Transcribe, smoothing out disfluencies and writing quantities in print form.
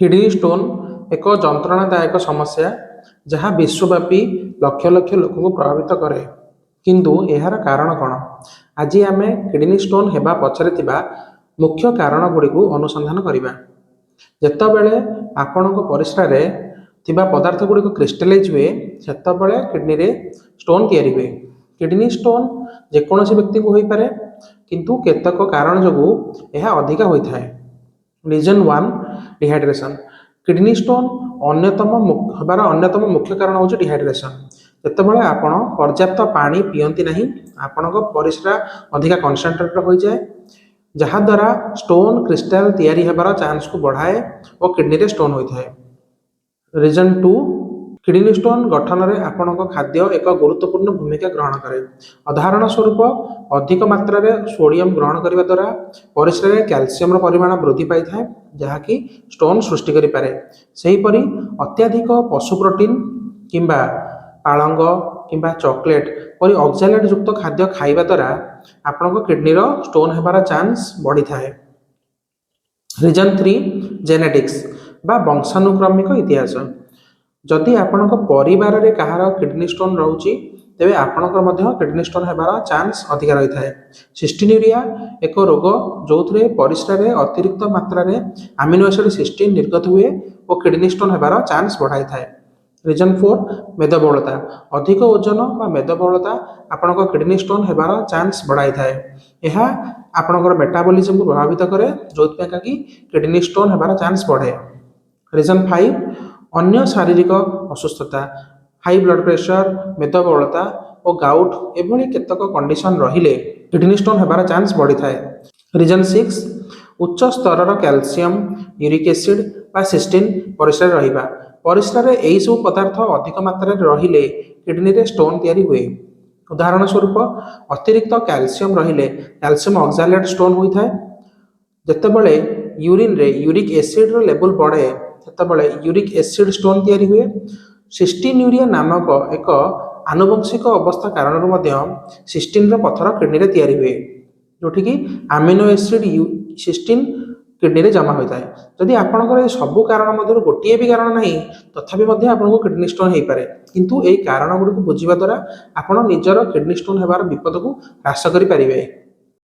Kidney stone ଏକ ଯନ୍ତ୍ରଣାଦାୟକ ସମସ୍ୟା, ଯାହା ବିଶ୍ୱବ୍ୟାପୀ ଲକ୍ଷ ଲକ୍ଷ ଲୋକଙ୍କୁ ପ୍ରଭାବିତ କରେ। କିନ୍ତୁ ଏହାର କାରଣ କ'ଣ? ଆଜି ଆମେ କିଡନୀ ଷ୍ଟୋନ୍ ହେବା ପଛରେ ଥିବା ମୁଖ୍ୟ କାରଣଗୁଡ଼ିକୁ ଅନୁସନ୍ଧାନ କରିବା। ଯେତେବେଳେ ଆପଣଙ୍କ ପରିସ୍ରାରେ ଥିବା ପଦାର୍ଥ ଗୁଡ଼ିକ କ୍ରିଷ୍ଟାଲାଇଜ୍ ହୁଏ, ସେତେବେଳେ କିଡନୀରେ ଷ୍ଟୋନ୍ ତିଆରି ହୁଏ। କିଡନୀ ଷ୍ଟୋନ୍ ଯେକୌଣସି ବ୍ୟକ୍ତିକୁ ହୋଇପାରେ, କିନ୍ତୁ କେତେକ କାରଣ ଯୋଗୁଁ ଏହା ଅଧିକା ହୋଇଥାଏ। Reason 1, dehydration. Kidney stone ଅନ୍ୟତମ ହେବାର ଅନ୍ୟତମ ମୁଖ୍ୟ କାରଣ ହେଉଛି ଡିହାଇଡ୍ରେସନ୍। ଯେତେବେଳେ ଆପଣ ପର୍ଯ୍ୟାପ୍ତ ପାଣି ପିଅନ୍ତି ନାହିଁ, ଆପଣଙ୍କ ପରିସ୍ରା ଅଧିକା କନସେନ୍ଟ୍ରେଟେଡ୍ ହୋଇଯାଏ, ଯାହାଦ୍ୱାରା ଷ୍ଟୋନ୍ କ୍ରିଷ୍ଟାଲ ତିଆରି ହେବାର ଚାନ୍ସକୁ ବଢ଼ାଏ ଓ କିଡନୀରେ ଷ୍ଟୋନ୍ ହୋଇଥାଏ। ରିଜନ୍ 2, କିଡନୀ ଷ୍ଟୋନ୍ ଗଠନରେ ଆପଣଙ୍କ ଖାଦ୍ୟ ଏକ ଗୁରୁତ୍ୱପୂର୍ଣ୍ଣ ଭୂମିକା ଗ୍ରହଣ କରେ। ଉଦାହରଣ ସ୍ୱରୂପ, ଅଧିକ ମାତ୍ରାରେ ସୋଡ଼ିୟମ ଗ୍ରହଣ କରିବା ଦ୍ୱାରା ପରିସ୍ରାରେ କ୍ୟାଲସିୟମର ପରିମାଣ ବୃଦ୍ଧି ପାଇଥାଏ, ଯାହାକି ଷ୍ଟୋନ୍ ସୃଷ୍ଟି କରିପାରେ। ସେହିପରି ଅତ୍ୟଧିକ ପଶୁ ପ୍ରୋଟିନ୍ କିମ୍ବା ପାଳଙ୍ଗ କିମ୍ବା ଚକୋଲେଟ୍ ପରି ଅକ୍ସାଲେଟ୍ ଯୁକ୍ତ ଖାଦ୍ୟ ଖାଇବା ଦ୍ୱାରା ଆପଣଙ୍କ କିଡନୀର ଷ୍ଟୋନ୍ ହେବାର ଚାନ୍ସ ବଢ଼ିଥାଏ। ରିଜନ୍ 3, ଜେନେଟିକ୍ସ ବା ବଂଶାନୁକ୍ରମିକ ଇତିହାସ। ଯଦି ଆପଣଙ୍କ ପରିବାରରେ କାହାର କିଡନୀ ଷ୍ଟୋନ୍ ରହୁଛି, ତେବେ ଆପଣଙ୍କର ମଧ୍ୟ କିଡନୀ ଷ୍ଟୋନ୍ ହେବାର ଚାନ୍ସ ଅଧିକା ରହିଥାଏ। ସିଷ୍ଟିନ୍ୟୁରିଆ ଏକ ରୋଗ, ଯେଉଁଥିରେ ପରିସ୍ରାରେ ଅତିରିକ୍ତ ମାତ୍ରାରେ ଆମିନୋ ଏସିଡ୍ ସିଷ୍ଟିନ୍ ନିର୍ଗତ ହୁଏ ଓ କିଡନୀ ଷ୍ଟୋନ୍ ହେବାର ଚାନ୍ସ ବଢ଼ାଇଥାଏ। ରିଜନ୍ 4, ମେଦବହୁଳତା। ଅଧିକ ଓଜନ ବା ମେଦବହୁଳତା ଆପଣଙ୍କ କିଡନୀ ଷ୍ଟୋନ୍ ହେବାର ଚାନ୍ସ ବଢ଼ାଇଥାଏ। ଏହା ଆପଣଙ୍କର ମେଟାବଲିଜମକୁ ପ୍ରଭାବିତ କରେ, ଯେଉଁଥିପାଇଁ କି କିଡନୀ ଷ୍ଟୋନ୍ ହେବାର ଚାନ୍ସ ବଢ଼େ। ରିଜନ୍ 5, ଅନ୍ୟ ଶାରୀରିକ ଅସୁସ୍ଥତା। ହାଇ ବ୍ଲଡ୍ ପ୍ରେସର, ମେଦବହୁଳତା ଓ ଗାଉଟ୍ ଏଭଳି କେତେକ କଣ୍ଡିସନ ରହିଲେ କିଡନୀ ଷ୍ଟୋନ୍ ହେବାର ଚାନ୍ସ ବଢ଼ିଥାଏ। ରିଜନ୍ 6, ଉଚ୍ଚ ସ୍ତରର କ୍ୟାଲସିୟମ, ୟୁରିକ୍ ଏସିଡ୍ ବା ସିଷ୍ଟିନ୍ ପରିସ୍ରାରେ ରହିବା। ପରିସ୍ରାରେ ଏହିସବୁ ପଦାର୍ଥ ଅଧିକ ମାତ୍ରାରେ ରହିଲେ କିଡନୀରେ ଷ୍ଟୋନ୍ ତିଆରି ହୁଏ। ଉଦାହରଣ ସ୍ୱରୂପ, ଅତିରିକ୍ତ କ୍ୟାଲସିୟମ ରହିଲେ କ୍ୟାଲସିୟମ ଅକ୍ସାଲେଟ୍ ଷ୍ଟୋନ୍ ହୋଇଥାଏ। ଯେତେବେଳେ ୟୁରିନରେ ୟୁରିକ୍ ଏସିଡ୍ର ଲେବୁଲ ବଢ଼େ, ସେତେବେଳେ ୟୁରିକ୍ ଏସିଡ୍ ଷ୍ଟୋନ୍ ତିଆରି ହୁଏ। ସିଷ୍ଟିନ୍ୟୁରିଆ ନାମକ ଏକ ଆନୁବଂଶିକ ଅବସ୍ଥା କାରଣରୁ ମଧ୍ୟ ସିଷ୍ଟିନ୍ର ପଥର କିଡନୀରେ ତିଆରି ହୁଏ, ଯେଉଁଠିକି ଆମିନୋ ଏସିଡ୍ ସିଷ୍ଟିନ୍ କିଡନୀରେ ଜମା ହୋଇଥାଏ। ଯଦି ଆପଣଙ୍କର ଏ ସବୁ କାରଣ ମଧ୍ୟରୁ ଗୋଟିଏ ବି କାରଣ ନାହିଁ, ତଥାପି ମଧ୍ୟ ଆପଣଙ୍କୁ କିଡନୀ ଷ୍ଟୋନ୍ ହେଇପାରେ। କିନ୍ତୁ ଏହି କାରଣ ଗୁଡ଼ିକୁ ବୁଝିବା ଦ୍ୱାରା ଆପଣ ନିଜର କିଡନୀ ଷ୍ଟୋନ୍ ହେବାର ବିପଦକୁ ହ୍ରାସ କରିପାରିବେ।